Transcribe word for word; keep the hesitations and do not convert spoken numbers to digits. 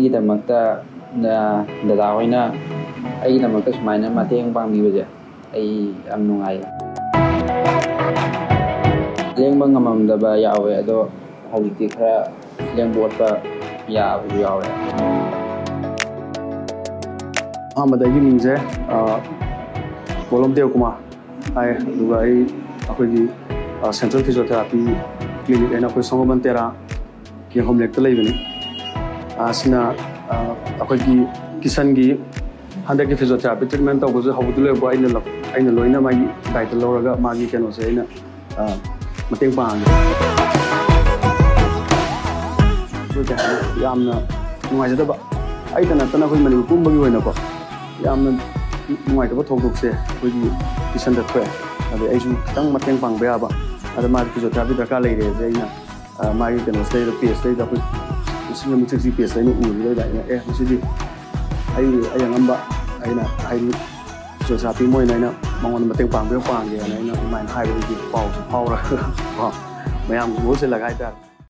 ꯑꯩꯒꯤꯗꯃꯛꯇ, ꯑ, ꯗꯗꯥ ꯍꯣꯏꯅ ꯑꯩꯒꯤꯗꯃꯛꯇ ꯁꯨꯃꯥꯏꯅ ꯃꯇꯦꯡ ꯄꯥꯡꯕꯤꯕꯁꯦ ꯑꯩ ꯌꯥꯝ ꯅꯨꯡꯉꯥꯏ꯫ ꯂꯦꯡꯕ ꯉꯝꯃꯝꯗꯕ ꯌꯥꯎꯋꯦ, ꯑꯗꯣ ꯍꯧꯖꯤꯛꯇꯤ ꯈꯔ ꯂꯦꯡꯕ ꯑꯣꯠꯄ ꯌꯥꯕꯁꯨ ꯌꯥꯎꯔꯦ꯫ ꯑꯍꯥꯟꯕꯗ ꯑꯩꯒꯤ ꯃꯤꯡꯁꯦ, ꯑ, ꯀꯣꯂꯝ ꯗꯦꯕ ꯀꯨꯃꯥꯔ ꯍꯥꯏ꯫ ꯑꯗꯨꯒ ꯑꯩ ꯑꯩꯈꯣꯏꯒꯤ, ꯑ, Central Physiotherapy Clinic ꯍꯥꯏꯅ ꯑꯩꯈꯣꯏ ꯁꯪꯒꯣꯕꯟ ꯇꯦꯔꯥ ꯀꯦ ꯍꯣꯝꯂꯦꯛꯇ ꯂꯩꯕꯅꯤ꯫ ꯑ, ꯁꯤꯅ, ꯑ, ꯑꯩꯈꯣꯏꯒꯤ ꯀꯤꯁꯟꯒꯤ ꯍꯟꯗꯛꯀꯤ physiotherapy treatment ꯇꯧꯕꯁꯦ ꯍꯧꯕꯗꯩ ꯂꯣꯏꯕ ꯑꯩꯅ ꯂꯧ-, ꯑꯩꯅ ꯂꯣꯏꯅ ꯃꯥꯒꯤ ꯗꯥꯏꯇ ꯂꯧꯔꯒ ꯃꯥꯒꯤ ꯀꯩꯅꯣꯁꯦ ꯑꯩꯅ, ꯑ, ꯃꯇꯦꯡ ꯄꯥꯡꯉꯦ꯫ ꯑꯩꯈꯣꯏ ꯀꯩ ꯍꯥꯏꯅꯤ, ꯌꯥꯝꯅ ꯅꯨꯡꯉꯥꯏꯖꯗꯕ, ꯑꯩꯇ ꯅꯠꯇꯅ ꯑꯩꯈꯣꯏ ꯃꯅꯤꯄꯨꯔ ꯄꯨꯝꯕꯒꯤ ꯑꯣꯏꯅꯀꯣ, ꯌꯥꯝꯅ ꯅꯨꯡꯉꯥꯏꯇꯕ ꯊꯧꯗꯣꯛꯁꯦ ꯑꯩꯈꯣꯏꯒꯤ ꯀꯤꯁꯟꯗ ꯊꯣꯛꯑꯦ꯫ ꯑꯗꯩ ꯑꯩꯁꯨ ꯈꯤꯇꯪ ꯃꯇꯦꯡ ꯄꯥꯡꯕ ꯌꯥꯕ, ꯑꯗ ꯃꯥꯒꯤ physiotherapy ꯗꯔꯀꯥꯔ ꯂꯩꯔꯦꯁꯦ ꯑꯩꯅ, ꯑ, ꯃꯥꯒꯤ ꯀꯩꯅꯣꯁꯤꯗꯩꯗ, pageꯇꯩꯗ, ꯑꯩꯈꯣꯏ ꯁꯤꯡꯖꯃꯩ ꯁꯛꯁꯤ pageꯇ ꯑꯩꯅ ꯎꯕꯗꯩꯗ ꯑꯩꯅ, "ꯑꯦ, ꯃꯁꯤꯗꯤ ꯑꯩ, ꯑꯩ ꯑꯉꯝꯕ ꯑꯩꯅ ꯍꯥꯏꯗꯤ ꯄꯩꯁꯥ ꯄꯤ ꯃꯣꯏꯅ ꯑꯩꯅ ꯃꯉꯣꯟꯗ ꯃꯇꯦꯡ ꯄꯥꯡꯕꯤꯌꯨ, ꯄꯥꯡꯒꯦꯅ" ꯑꯩꯅ ꯑꯗꯨꯃꯥꯏꯅ ꯍꯥꯏꯕꯗꯒꯤ ꯄꯥꯎꯁꯦ ꯐꯥꯎꯔꯒ ꯀꯣ, ꯃꯌꯥꯝꯒꯤ ꯃꯍꯨꯠ ꯁꯤꯜꯂꯒ ꯍꯥꯏꯇꯥꯔꯦ꯫